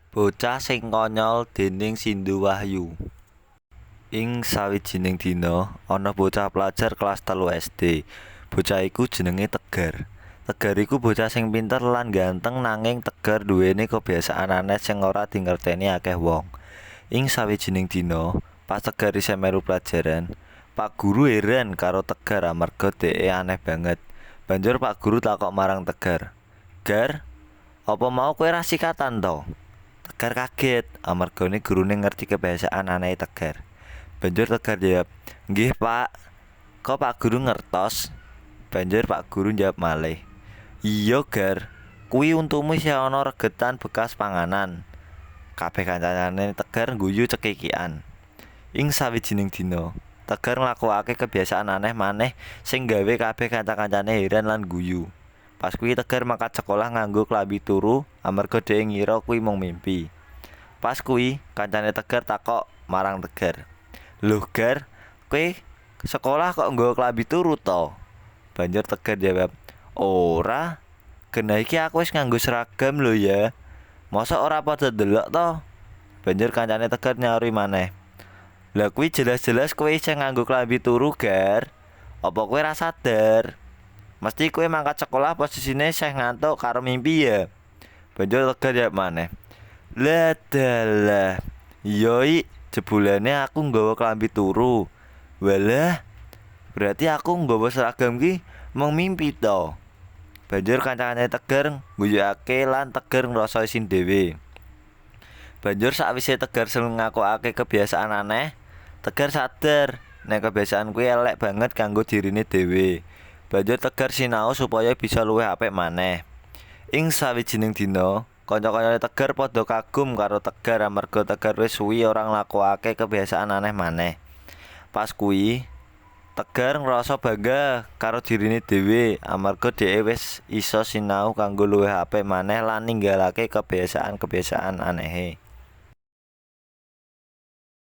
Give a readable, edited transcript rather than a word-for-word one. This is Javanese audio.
Bocah sing Konyol dening Sindu Wahyu. Ing sawijining dina ana bocah pelajar kelas 3 SD. Bocah iku jenenge Tegar. Tegar iku bocah sing pinter lan ganteng nanging Tegar duweni kebiasaan aneh sing ora dingerteni akeh wong. Ing sawijining dina, pas Tegar isih melu pelajaran, Pak Guru heran karo Tegar amarga dheke aneh banget. Banjur Pak Guru takok marang Tegar, "Gar, apa mau kowe ra sikatan to?" Tegar kaget amargane gurune ngerti kebiasaan anehe Tegar. Banjur Tegar jawab, "Nggih, Pak." "Kok Pak Guru ngertos?" Banjur Pak Guru jawab malih, "Iya, Gar. Kuwi untumu isih ana regetan bekas panganan." Kabeh kancane Tegar ngguyu cekikikan. Ing sawijining dina, Tegar nglakokake kebiasaan aneh maneh sing gawe kabeh kanca-kancane heran lan guyu. Pas kuwi Tegar mangkat sekolah nganggo klambi turu amarga dheke ngira kuwi mung mimpi. Pas kuwi kancane Tegar takok marang Tegar, "Lho Gar, kowe sekolah kok nggawa klambi turu to?" Banjur Tegar jawab, "Ora, genah iki aku wis nganggo seragam lho ya. Mosok ora padha ndelok to?" Banjur kancane Tegar nyauri maneh, "Lah kuwi jelas-jelas kowe isih nganggo klambi turu, Gar. Apa kowe ora sadar? Mesti kowe mangkat sekolah posisine isih ngantuk karo mimpi ya." Banjur Tegar jawab maneh, "Lah dalah, iya ik, jebulane aku nggawa klambi turu. Walah, berarti aku nggawa seragam ki mung mimpi to." Banjur kancane Tegar ngguyokake lan Tegar ngrasa isin dhewe. Banjur sakwise Tegar seneng ngakokake kebiasaan aneh, Tegar sadar nek kebiasaan kuwi elek banget kanggo dirine dhewe. Banjur Tegar sinau supaya bisa luwih apik maneh. Ing sawijining dina, kanca-kancane Tegar padha kagum karo Tegar amarga Tegar wis suwi ora nglakokake kebiasaan aneh maneh. Pas kuwi, Tegar ngrasa bangga karo dirine dhewe amarga dheke wis isa sinau kanggo luwih apik maneh lan ninggalake kebiasaan-kebiasaan anehe.